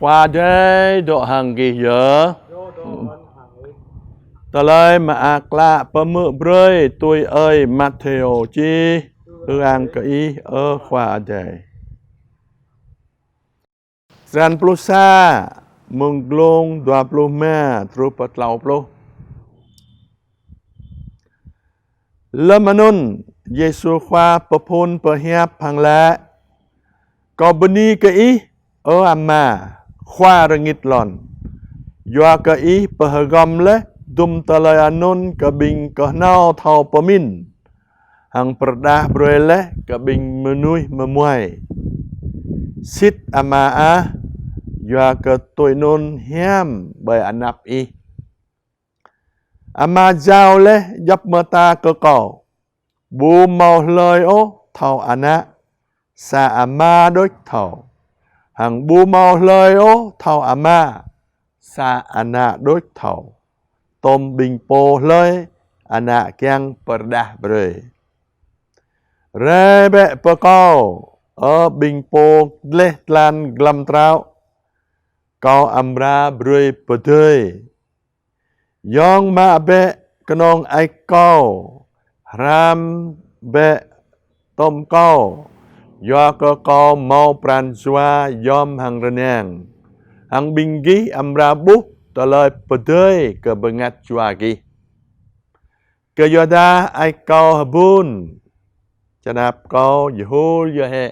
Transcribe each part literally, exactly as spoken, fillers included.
Khua Adai dŏ hăng gih yơh. Tơlơi Mơak Klă pơhmư̆ brơi tui ơi Mattheo čih. Ư-ang kơ Ih, ơ Khua Adai. Črăn pluh sa, mơ̆ng glông dua pluh rơma truh pơ klâo pluh. Lơm anŭn, Yêsu Khua pơphun pơhiăp hăng laĭ: Kâo bơni kơ Ih, ơ Ama, Khua rơngit lŏn, yua kơ Ih pơhơgŏm laih dŭm tơlơi anŭn kơ ƀing kơhnâo thâo pơmĭn, hăng pơrơđah brơi laih kơ ƀing mơnuih mơmuai. Sĭt Ama ah, yua kơ tui anŭn hiam ƀơi anăp Ih. Ama jao laih djŏp mơta kơ Kâo. Ƀu hmâo hlơi ôh thâo Ană, sa Ama đôč thâo. Hăng ƀu hmâo hlơi ôh thâo Ama, sa Ană đôč thâo, tôm ƀing pô hlơi Ană kiăng pơrơđah brơi. Rai bĕ pơ Kâo, ơ ƀing pô gleh glan glăm trŏ, Kâo amra brơi pơdơi. Yŏng mă bĕ kơnong aih Kâo, hrăm bĕ tôm Kâo, yua kơ Kâo hmâo pran jua yom hăng rơnang, hăng ƀing gih amra ƀuh tơlơi pơdơi kơ bơngăt jua gih. Kơyuadah aih Kâo hơbun, čơnap Kâo yơhul yơhĕ.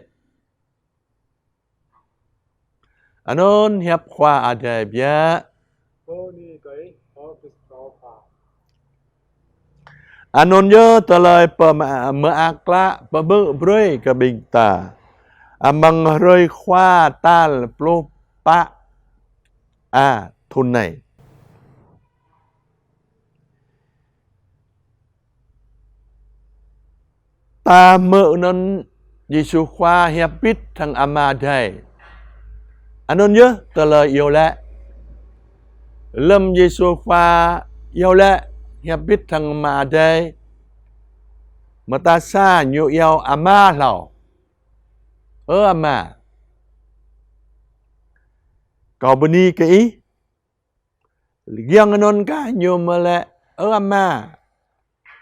Anŭn hiăp Khua Adai biă. Bơni kơ Ih, ơ Krist Khua. Anŭn yơh tơlơi pơmă-, Mơak Klă pơhmư̆ brơi kơ ƀing ta amăng hrơi Khua tal pluh pă a thŭn anai. Ta hmư̆ anŭn Yêsu Khua hiăp bĭt hăng Ama Adai. Anŭn yơh tơlơi iâu laĭ. Lơm Yêsu Khua iâu laĭ hiăp bĭt hăng Ama Adai, mơta sa Ñu iâu Ama hlâo. Ơ Ama, Kâo bơni kơ Ih. Giŏng anŭn kah Ñu mơ̆ laĭ: Ơ Ama,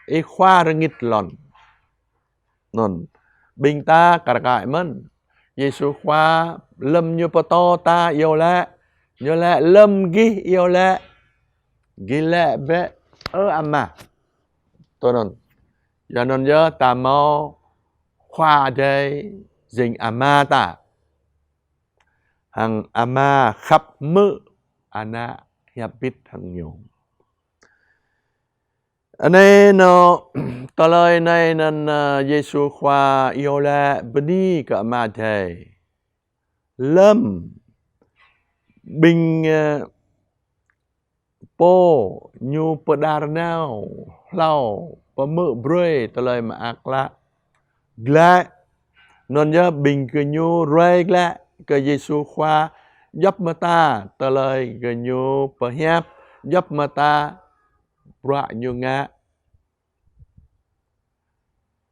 Ih Khua rơngit lŏn. Anŭn, ƀing ta kar kaĭ mơ̆n. Yêsu Khua lơm Ñu pơtô ta iâu laĭ, Ñu laĭ: Lơm gih iâu laĭ, gih laĭ bĕ: Ơ Ama. Tui anŭn. Yua anŭn yơh ta hmâo Khua Adai jing Ama ta. Hăng Ama khăp hmư̆ Ană hiăp bĭt hăng Ñu. Anai nô, tơlơi anai anŭn, ơ, Yêsu Khua iâu laĭ bơni kơ Ama Adai. Lơm ƀing, ơ, pô ñu pơđar nao hlâo pơhmư̆ brơi tơlơi mơak klă glaĭ. Anŭn yơh ƀing gơñu ruai glaĭ kơ Yêsu Khua djŏp mơta tơlơi gơñu pơhiăp, djŏp mơta bruă ñu ngă.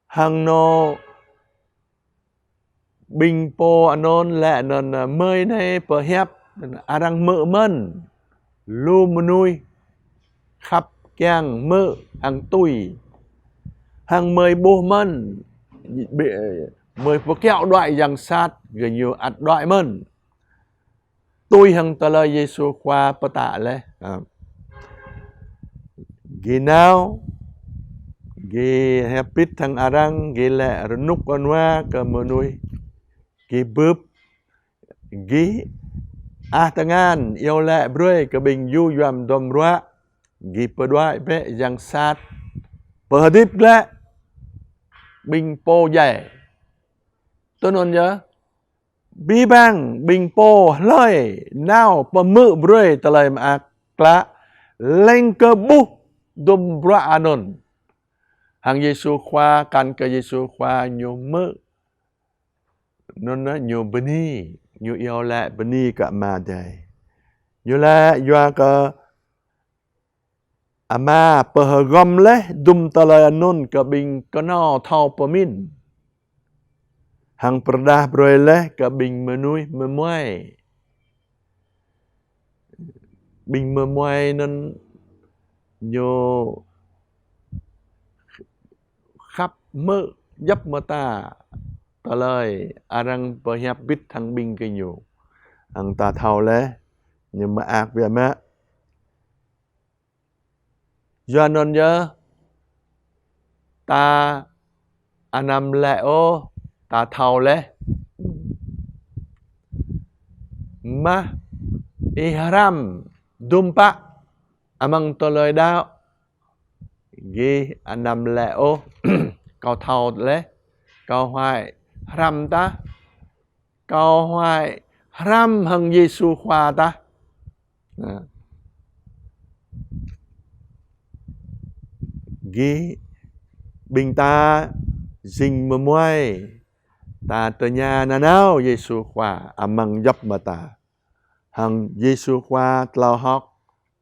Hăng nô ƀing pô anŭn laĭ anŭn, ơ, mơi anai pơhiăp, arăng hmư̆ mơ̆n, lu mơnuih khăp kiăng hmư̆ hăng tui. Hăng mơi ƀuh mơ̆n, ƀi-, mơi pơkiaŏ đuaĭ yang sat, gơñu ăt đuaĭ mơ̆n. Tui hăng tơlơi Yêsu Khua pơtă laih. Ha. Gih nao, gih hiăp bĭt hăng arăng, gih laĭ rơnŭk rơnua kơ mơnuih, gih bưp, gih ah tơngan iâu laĭ brơi kơ ƀing Yuan duăm ruă, gih pơđuaĭ bĕ yang sat, pơhơdip glaĭ ƀing pô djai. Tui anŭn yơh, abih bang ƀing pô hlơi nao pơhmư̆ brơi tơlơi mơak klă, leng kơ ƀuh duăm ruă anŭn. Hăng Yêsu Khua, kăn kơ Yêsu Khua ñu hmư̆. Anŭn ñu bơni, ñu iâu laĭ bơni kơ Ama Adai. Ñu laĭ yua kơ Ama pơhơgŏm laih dŭm tơlơi anŭn kơ ƀing kơnâo thâo pơmĭn, hăng pơrơđah brơi laih kơ ƀing mơnuih mơmuai. ƀing mơmuai anŭn ñu khăp hmư̆ djŏp mơta tơlơi arăng pơhiăp bit hăng ƀing gơñu. Hăng ta thâo laih, ñu mơak biă mă. Yua anŭn yơh, ta anăm lĕ ôh, ta thâo laih. Mă ih hrăm dŭm pă amăng tơlơi đaŏ, gih anăm lĕ ôh, kâo thâo laih, kâo huăi hrăm tah, kâo huăi hrăm hăng Yêsu Khua tah. Nă. Gih ƀing ta jing mơmuai, ta tơña nanao Yêsu Khua amăng djŏp mơta. Hăng Yêsu Khua tlao hơ̆k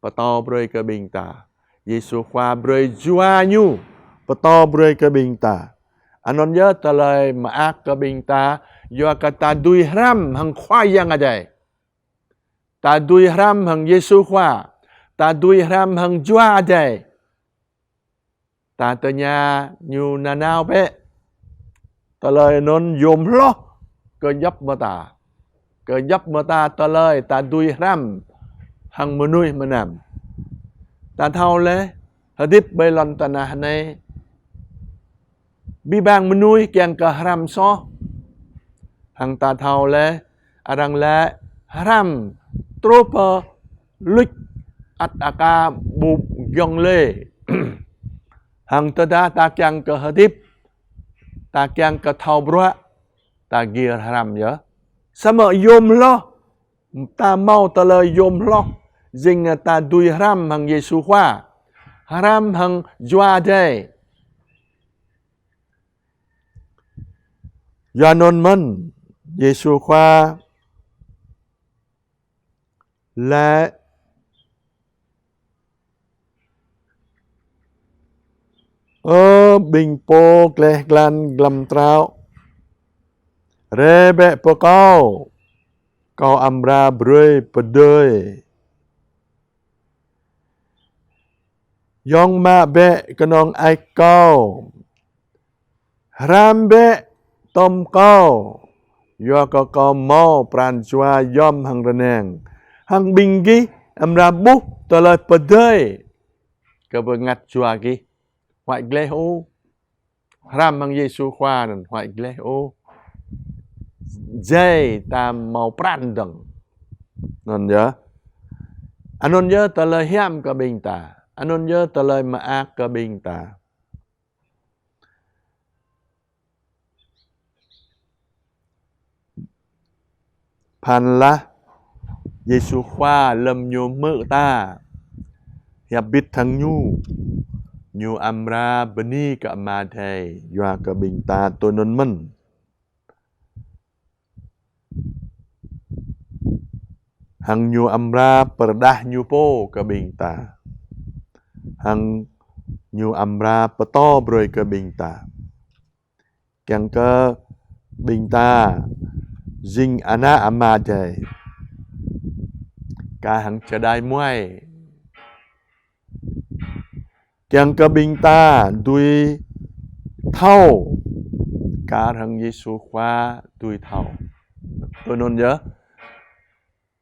pơtô brơi kơ ƀing ta. Yêsu Khua brơi jua ñu pơtô brơi kơ ƀing ta. Anŭn yơh tơlơi mơak kơ ƀing ta, yua kơ ta dưi hrăm hăng Khua Yang Adai. Ta dưi hrăm hăng Yêsu Khua. Ta dưi hrăm hăng Jua Adai. Ta tơña ñu nanao bĕ. Tơlơi anŭn yôm hloh kơ djŏp mơta. Kơ djŏp mơta tơlơi ta dưi hrăm hăng mơnuih mơnam. Ta thâo laih, hơdip ƀơi lŏn tơnah anai, abih bang mơnuih kiăng kơ hrăm soh. Hăng ta thâo laih, arăng lĕ hrăm truh pơ luč ăt aka ƀu giŏng lĕ. Hăng tơdah ta kiăng kơ hơdip, ta kiăng kơ thâo bruă, ta gir hrăm yơh. Samơ̆ yôm hloh, ta hmâo tơlơi yôm hloh, jing ta dưi hrăm hăng Yêsu Khua, hrăm hăng Jua Adai. Yua anŭn mơ̆n, Yêsu Khua lĕ: Ơ ƀing pô gleh glan glăm trao, rai bĕ pơ kâo, kâo amra brơi pơdơi. Yŏng mă bĕ kơnong ač kâo, hrăm bĕ tŏm kâo, yua kơ kâo hmâo pran jua yom hăng rơnang. Hăng ƀing gih amra ƀuh tơlơi pơdơi kơ bơngăt jua gih. Huăi gleh ôh. Hrăm hăng Yêsu Khua anŭn huăi gleh ôh. Jai ta hmâo pran dơ̆ng. Anŭn yơh. Anŭn yơh tơlơi hiam kơ ƀing ta. Anŭn yơh tơlơi mơak kơ ƀing ta. Phan lah Yêsu Khua lơ̆m ñu hmư̆ ta hiăp bit hăng ñu, ñu amra bơni kơ Ama Adai yua kơ ƀing ta tui anŭn mơ̆n. Hăng ñu amra pơrơđah ñu pô kơ ƀing ta. Hăng ñu amra pơtô brơi kơ ƀing ta. Kiăng kơ ƀing ta jing ană Ama Adai. Kar hăng čơđai muai. Kiăng kơ ƀing ta dưi thâo. Kar hăng Yêsu Khua dưi thâo. Tui anŭn yơh.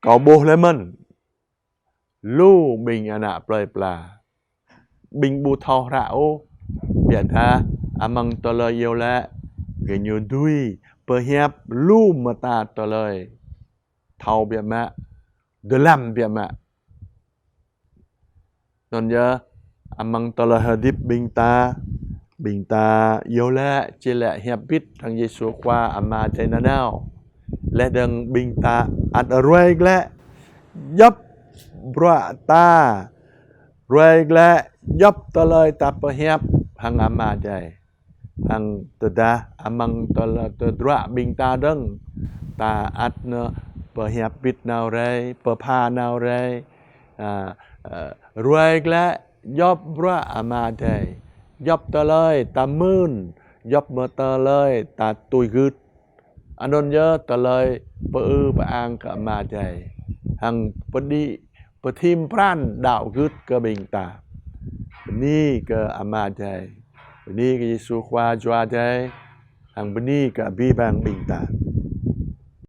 Kâo ƀuh laih mơ̆n. Lu ƀing ană plơi pla. Ƀing ƀu thâo hră ôh. Biă dah amăng tơlơi iâu laĭ, gơñu dưi pơhiăp lu mơta tơlơi. Thâo biă mă, dơlăm biă mă. Anŭn yơh, amăng tơlơi hơdip ƀing ta, ƀing ta iâu laĭ, či laĭ hiăp bit hăng Yêsu Khua Ama Adai nanao. Laih dơ̆ng ƀing ta ăt ruai glaĭ djŏp bruă ta, ruai glaĭ djŏp tơlơi ta pơhiăp hăng Ama Adai. Hăng tơdah amăng tơlơi tơdruă ƀing ta dơ̆ng, ta ăt nao pơhiăp bit nao rai, pơpha nao rai, a, a, ruai glaĭ djŏp bruă Ama Adai, djŏp tơlơi ta mưn, djŏp mơ̆ tơlơi ta tui gưt. Anŭn yơh tơlơi pơư pơang kơ Ama Adai. Hăng pơđĭ pơthim pran đaŏ gưt kơ ƀing ta. Bơni kơ Ama Adai. Bơni kơ Yêsu Khua Jua Adai. Hăng bơni kơ abih bang ƀing ta.